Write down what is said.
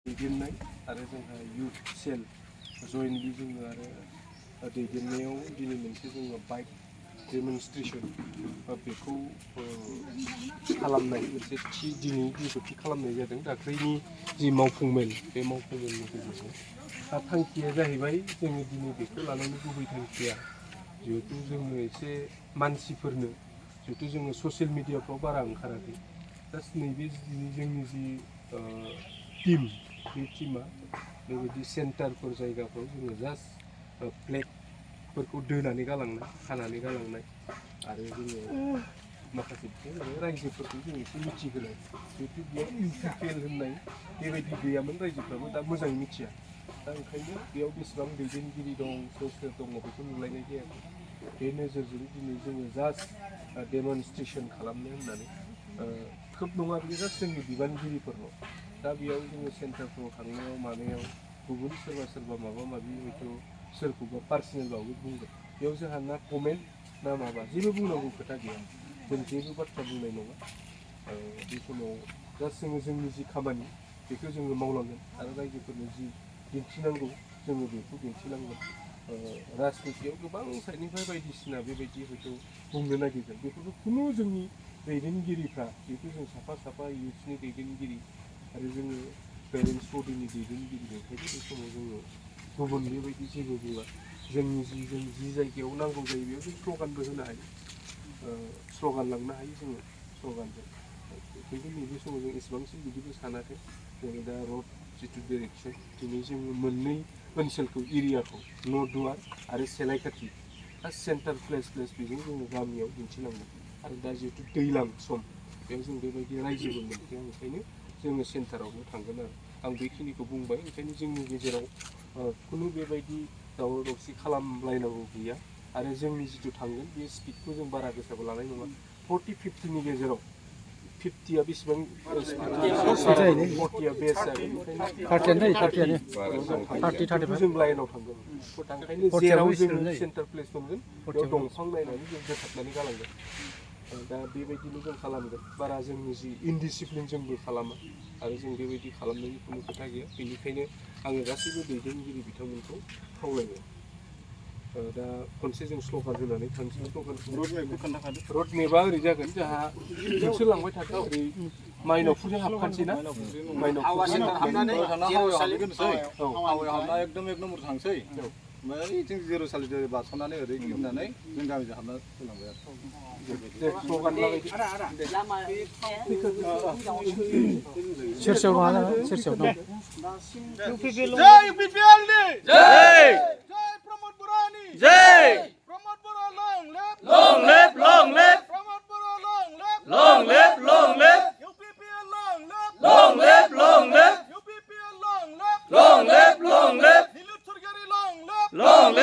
दैदेननाय आरो जोंहा युथ सेल जयेन्टलि जोङो आरो दैदेननायाव दिनै मोनसे जोङो बाइक डेमनस्ट्रेसन बेखौ खालामनाय मोनसे दिनै बेखौ थि खालामनाय जादों दाख्लैनि जि मावफुं मेल बे मावफुं मेलनि गेजेरजों दा थांखिया जाहैबाय जोङो दिनै बेखौ लानानै गुबै थांखिया जिहेतु जोङो एसे मानसिफोरनो जिहेतु जोङो ससियेल मिडियाफ्राव बारा ओंखाराखै जास्ट नैबे जोंनि जि टीम बे टीमा बेबायदि सेन्टारफोर जायगाफ्राव जोङो जास्ट फ्लेगफोरखौ दोनानै गालांनाय खानानै गालांनाय आरो जोङो माखासे बिथिङाव रायजोफोरखौ जों एसे मिथिहोनाय जिहेतु बेयाव इउपिपिएल होननाय बेबायदि गैयामोन रायजोफ्राबो दा मोजाङै मिथिया दा ओंखायनो बेयाव बेसेबां दैदेनगिरि दं सोर दङ बेखौ नुलायनाय जायाखै बे नोजोरजों दिनै जोङो जास्ट डेमनस्ट्रेसन खालामनो होननानै खोब नङा बेयो जास्ट जोंनि बिबानगिरिफोरल' दा बेयाव जोङो सेन्टारफ्राव थांनायाव मानायाव गुबुन सोरबा माबा माबि हयथ' सोरखौबा पार्सनेलबाबो बुंगोन बेयाव जोंहा ना कमेन्ट ना माबा जेबो बुंनांगौ खोथा गैया जों जेबो बाथ्रा बुंनाय नङा बे समाव जास्ट जोङो जोंनि जि खामानि बेखौ जोङो मावलांगोन आरो रायजोफोरनो जि दिन्थिनांगौ जोङो बेखौ दिन्थिलांगोन राजनितियाव गोबां साइडनिफ्राय बायदिसिना बेबायदि हयथ' बुंनो नागिरगोन बेफोरखौ खुनु जोंनि दैदेनगिरिफ्रा जिहेतु जों साफा साफा इउथ्सनि दैदेनगिरि आरो जोङो पेरेन्टस बडिनि दैदेनगिरि बेखायनो बे समाव जोङो गुबुन बेबायदि जेबो बुङा जों जि जायगायाव नांगौ जायो बेयाव जों स्ल'गानबो होनो हायो स्ल'गान लांनो हायो जोङो स्ल'गानजों खिन्थु नैबे समाव जों एसेबांसिम बिदिबो सानाखै जोङो दा रड जिथु डिरेक्सन दिनै जोङो मोननै ओनसोलखौ एरियाखौ नर्दुवार आरो सेलायखाथि फार्स्ट सेन्टार प्लेस बेजों जोङो गामियाव दिन्थिलांगोन आरो दा जिहेतु दैज्लां सम बेयाव जों बेबायदि रायजोबो मोनखाया ओंखायनो जोङो सेन्टारावनो थांगोन आरो आं बेखिनिखौ बुंबाय ओंखायनो जोंनि गेजेराव खुनु बेबायदि दावराव दावसि खालामलायनांगौ गैया आरो जोंनि जिथु थांगोन बे स्पिडखौ जों बारा गोसाबो लानाय नङा 40-50नि गेजेराव 50आ बेसेबां 40आ बेस्ट जागोन जों लाइनाव थांगोन ओंखायनो जेराव जों सेन्टार प्लेस मोनगोन बेयाव दंफां नायनानै जों दोथाबनानै गालांगोन दा बेबायदिनो जों खालामगोन बारा जोंनि जि इनडिसिप्लिन जोंबो खालामा आरो जों बेबायदि खालामनायनि खुनु खोथा गैया बेनिखायनो आङो गासैबो दैदेनगिरि बिथांमोनखौ खावलायबाय दा खनसे जों स्ल'गान होनानै थांसै रड मेपआ ओरै जागोन जोंहा नोंसोर लांबाय थादों ओरै माइनावफोरजों हाबखानोसै ना एकदम एक नम्बर थांसै ओमफ्राय जों जिर' सालिजों बारस'नानै ओरै गिदिंनानै जों गामिजों हाबना फैलांबाय आरो सेरसेयाव नङा सेरसेयाव दं जय इउपिपिएल नि जय जय प्रमोद बरानि जय प्रमोद बरा long live प्रमोद बरा long live UPPL long live UPPL long live निलुत सरकारि long live